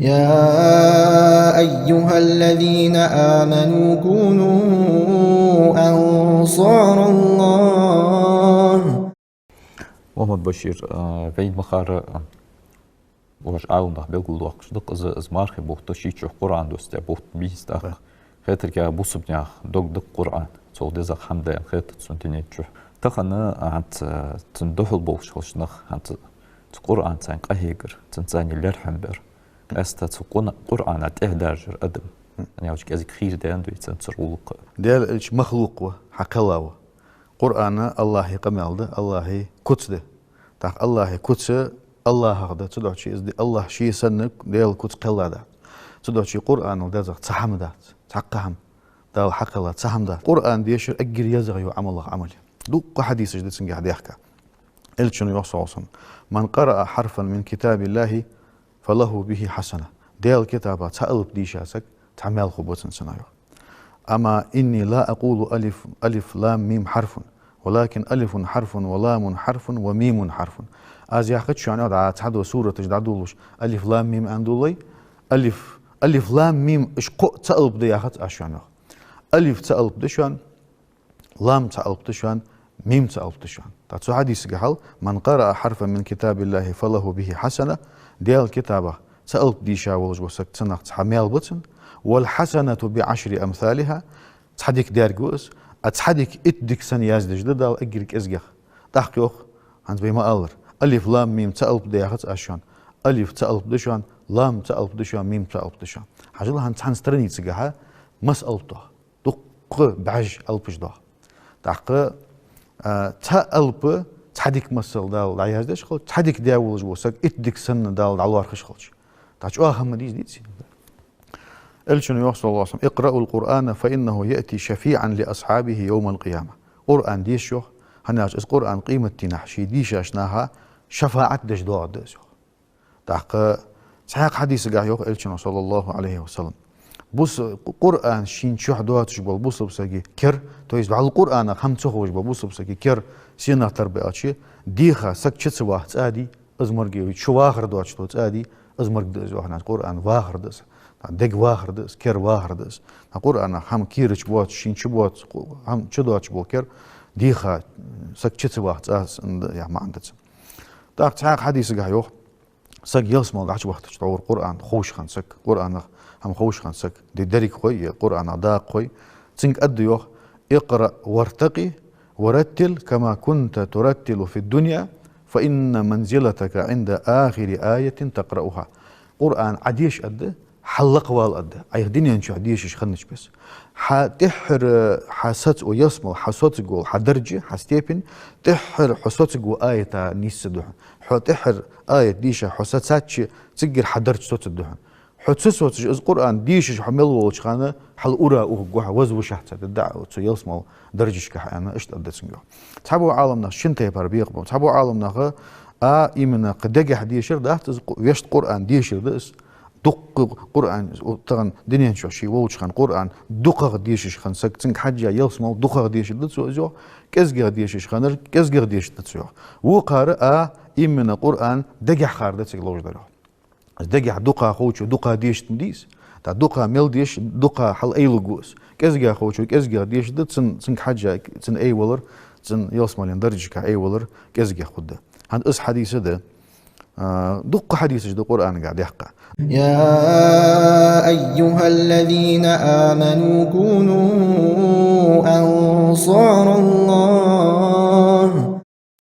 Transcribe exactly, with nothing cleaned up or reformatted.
يا أيها الذين آمنوا كونوا أنصار الله. Мухьаммад-Башир, а, вайна ма харра, а, вож Ӏаламнах белгалдоаккхаш да-кх из, из мархий бутт, ший чу Къуръан доссадаь бутт бийса тӀаккха. Хетаргахьа бусалбанех дог да-кх Къуръан, цул дезагӀа хӀама да аьнна хетац сона дунен чу. Тахан хӀанз цун духьал болаш хилча нах, хӀанз цу Къуръанца къахьегар, цунца лерхӀам бар, къаьстта цу Къу-, Къуръана тӀехьа даржар адам. Хм. Аьлча кӀезига хийра да аьнна дувц цун цар гӀулакх. Даьла элча махлукъ ва, хьакхелла ва. Къуръан АллахӀа къамаьл да, АллахӀа куц да. ТӀаккха АллахӀа куц АллахӀах да, цудухьа из АллахӀ ше санна Даьла куц кхелла дац. Цудухьа Къуръанал дезагӀа цхьа хӀама дац, цхьаккха хӀама. Дала хьакхелла цхьа хӀама дац. Къуръан дешар эггара езагӀа йола Ӏамалех Ӏамал я. Дуккха хьадисаш да цунгахьа даьхка. Элчано йоах, саллаллахӀу Ӏалайхи ва саллам: «من قرأ حرفا من كتاب الله فله به حسنة». Даьла китабах цхьа алап дийша саг, цхьа маьл хургба цунна, йоах. «أما إني لا أقول ألف، ألف لام ميم حرف، ولكن ألف حرف ولام حرف وميم حرف». Аз яхац шоана, йоах, дӀа цхьадола сураташ дӀадолалуш, алиф, лам, мим аьнна долалой. Алиф, алиф, лам, мим, уж кхоъ цхьа алап да яхац аз шоана, йоах. Алиф цхьа алап да шоана, лам цхьа алап да шоана, мим цхьа алап да шоана. ТӀаккха цу хьадисагахьа: «من قرأ حرفا من كتاب الله فله به حسنة». Даьла китабах цхьа алап дийша волаш вола саг, цунах цхьа маьл ба цунна. «والحسنة بعشر أمثالها». Цхьа дика даьрг ва из, а цхьа дика итт дика санна яздеш да Дала эггара кӀезигагӀа. ТӀаккха йоах, хӀанз вай ма аллара, алиф, лам, мим цхьа алап да яхац аз шоана. Алиф цхьа алап да шоана, лам цхьа алап да шоана, мим цхьа алап да шоана. Хьажал, хӀанз цхьан страницагахьа масса алап да. Дуккха бӀаьш алапаш да. ТӀаккха, а, цхьа алап цхьа дика масал Дала дӀаяздеш хилча, цхьа дика даь волаш вола саг итт дика санна Дала дӀалоархӀаш хилча, тӀаккха чӀоагӀа хӀама дийца деций? Элчано йоах, саллаллахӀу Ӏалайхи ва саллам: «اقرأوا القرآن فإنه يأتي شفيعا لأصحابه يوم القيامة». Къуръан деша, йоах, хӀана аьлча из Къуръан къематдийнахьа ший дийшача наха шафаӀат деш доагӀаргда из, йоах. ТӀаккха цхьаькха хьадисагахьа йоах Элчано, саллаллахӀу Ӏалайхи ва саллам: бус-, Къуръан шийна чу доацаш бола бусалба сага кер, то есть вӀалла Къуръанах хӀама ца ховш бола бусалба сага кер сенах тара ба аьлча, деха саг чу ца ваха цӀа дий, из морг я, чу вахар доацаш дола цӀа дий, из морг да из, йоах, хӀана аьлча Къуръан вахар да из, дега вахар да из, кер вахар да из. Къуръанах хӀама кера чу боацаш, шийна чу боацаш, хӀама чу доацаш бола кер деха саг чу ца ваха цӀа да, яха маӀан да цун. ТӀаккха цхьаькха хьадисагахьа йоах: саг ялсмале дӀачувахийтача тхьовра Къуръан ховш хинна саг, Къуръанах хӀама ховш хинна саг, ди дерригхой, е Къуръанах дакъахой, цунга аргда, йоах: «اقرأ وارتق ورتل كما كنت ترتل في الدنيا، فإن منزلتك عند آخر آية تقرأها». Къуръан Ӏа деша, аргда, хьаллакхвала, аргда, Ӏайха дунен чу дешаш хиннача беса. Хьа тӀеххьара, хьа саца, о, ялсмале, хьа соцаргвола, хьа даржа, хьа степень, тӀеххьара хьо соцаргвола аята нийсса да хьона. Хьо тӀеххьара аят дийша хьо сацача, цигара хьа даржа соцаргда хьона. Хьо ца соцаш, из Къуръан дешаш хьо мел волча хана, хьал ура ухаргва хьо, возвышаться дергда Ӏа цу ялсмале даржашка, аьнна, иштта аргда цунга, йоах. Цхьабола Ӏаламнах шин тайпара бекъабу. Цхьабола Ӏаламнаха, а, именно кхы дегахьа дешар дац из, къу-, вешта Къуръан дешар да из, дуккха Къуръан, у, тахан дунен чу ше волча хана Къуръан дукхагӀа дешаш хинна саг, цунга хьежжа ялсмале дукхагӀа дешаргда цо из, йоах, кӀезигагӀа дешаш хиннар кӀезигагӀа дешаргда цо, йоах. Вокхар, а, именно Къуръан дегахьа хар да цига ловш дар, йоах. Из дегахьа дукха ховчо дукха дешаргда из. ТӀаккха дукха мел деша, дукха хьал айлургва из. КӀезигагӀа ховчо кӀезигагӀа дешаргда, цун, цунга хьежжа, цун айвалар, цун ялсмален даржашка айвалар кӀезигагӀа хургда. ХӀанз из хьадис да, а, дуккха хьадисаш да Къуръанагахьа даьккха. يا أيها الذين آمنوا كونوا أنصار الله.